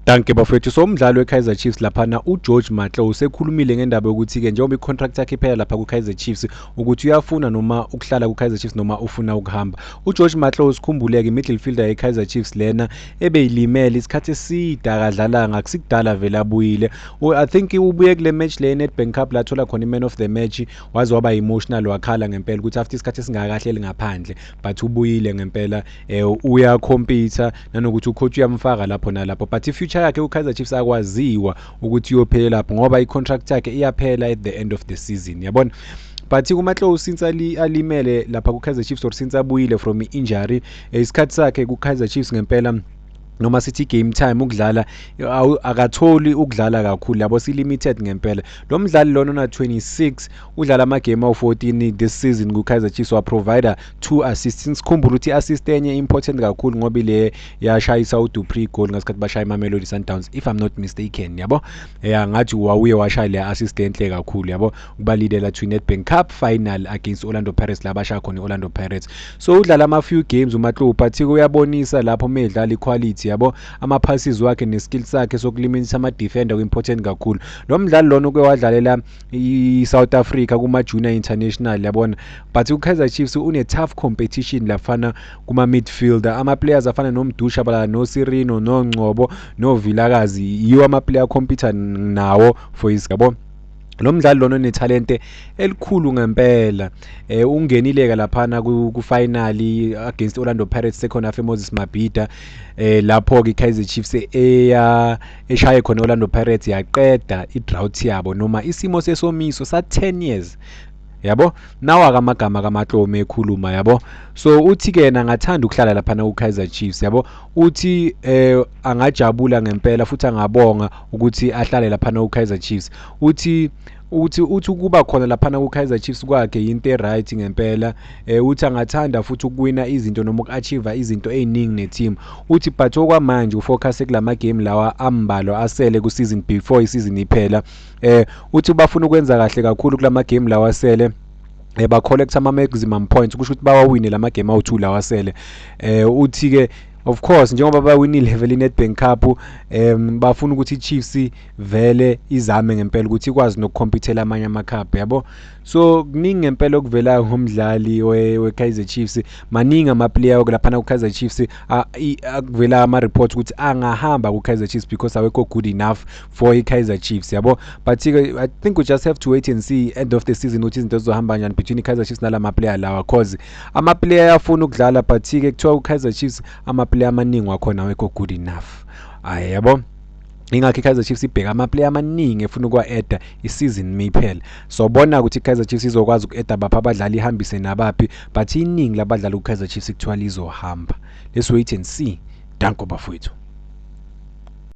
Dankie bafowethu. So umdlali we-Kaizer Chiefs laphana uGeorge Matlou usekhulumile ngendaba yokuthi-ke njengoba i-contract yakhe iphela lapha ku-Kaizer Chiefs ukuthi uyafuna noma ukuhlala ku-Kaizer Chiefs noma ufuna ukuhamba. UGeorge Matlou, sikhumbuleke, i-midfielder ye-Kaizer Chiefs lena ebeyilimele isikhathi eside, akadlalanga, akusikudala vele abuyile. I think ubuye kule match le Nedbank Cup la athola khona i-man of the match, waze waba emotional, wakhala ngempela ukuthi after isikhathi esingakahleli ngaphandle, but ubuyile ngempela, uya-compete nanokuthi u-coach uyamfaka lapho nalapho, but i-future yakhe ku-Kaizer Chiefs akwaziwa ukuthi iyophela lapho ngoba i-contract yakhe iyaphela at the end of the season, yabona. But kuMatlou, since alimele lapha ku-Kaizer Chiefs or since abuyile from i-injury, isikhathi sakhe ku-Kaizer Chiefs ngempela, noma sithi game time, ukudlala akatholi ukudlala kakhulu, yabo, si-limited ngempela. Lo mdlali lona ona 26 udlala ama-game awu-14 this season ku-Kaizer Chiefs, wa-provide two assists. Sikhumbule ukuthi i-assist enye important kakhulu ngoba ile yashayisa uDu Preez goal ngasikhathi bashaya iMamelodi Sundowns, if I'm not mistaken, yabo. Ya, ngathi wawuye washaya le assist enhle kakhulu, yabo, ukuba-lead-ela to Nedbank Cup final against Orlando Pirates, la bashaya khona i-Orlando Pirates. So udlala ama-few games uMatlou, but uyabonisa lapho uma edlala i-quality, yabo, ama-passes wakhe ne-skill sakhe soku-eliminate ama-defender ku-important kakhulu. Lo mdlali lona uke wadlalela i-South Africa kuma-junior international, yabona, but u-Kaizer Chiefs une-tough competition lafana kuma-midfielder, ama-players afana noMdu Shabalala, noSirino, noNgcobo, noVilakazi, yiwo ama-player a-compete nawo for his, yabo. Lo mdlali lona unethalente elikhulu ngempela. Ungenile ke laphana ku final against Orlando Pirates second half eMoses Mabhida, lapho ke iKaizer Chiefs eya eshaye khona Orlando Pirates, yaqeda i-drought yabo noma isimo sesomiso sa 10 years, yabo. Nawa amagama kaMatlou ekhuluma, yabo. So uthi ke yena angathanda ukuhlala laphana ku-Kaizer Chiefs, yabo. Uthi angajabula ngempela futhi angabonga ukuthi ahlale laphana ku-Kaizer Chiefs. Uthi ukuba khona laphana ku-Kaizer Chiefs kwakhe yinto e-right ngempela. Uthi angathanda futhi ukuwina izinto noma uku-achieve izinto ey'ningi ne-team. Uthi but okwamanje u-focus kulama game lawa ambalwa asele ku-season before i-season iphela. Uthi bafuna ukwenza kahle kakhulu kulama game lawa asele, ba-collect ama-maximum points, kusho ukuthi bawawine lama game awu-2 lawa asele. Uthi ke of course njengoba bawinile vele i-Nedbank Cup, bafuna ukuthi i-Chiefs vele izame ngempela ukuthi ikwazi noku-compete-ela amanye ama-cup, yabo. So kuningi ngempela okuvelayo ngomdlali we-Kaizer Chiefs. Maningi ama-player laphana ku-Kaizer Chiefs akuvela ama-reports ukuthi angahamba ku-Kaizer Chiefs because awekho good enough for i-Kaizer Chiefs, yabo. But I think we just have to wait and see end of the season ukuthi izinto zizohamba kanjani between i-Kaizer Chiefs nalama player lawa, cause ama-player ayafuna ukudlala, but-ke kuthiwa ku-Kaizer Chiefs ama-player amaningi wakhona awekho good enough, ayi, yabo. Ingakho i-Kaizer Chiefs ibheka ama-player amaningi efuna ukuwa-adda i-season mayiphela. So bona ukuthi i-Kaizer Chiefs izokwazi uku-adda baphi abadlali, ihambise nabaphi, but iningi labadlali ku-Kaizer Chiefs kuthiwa lizohamba. Let's wait and see. Danko bafowethu.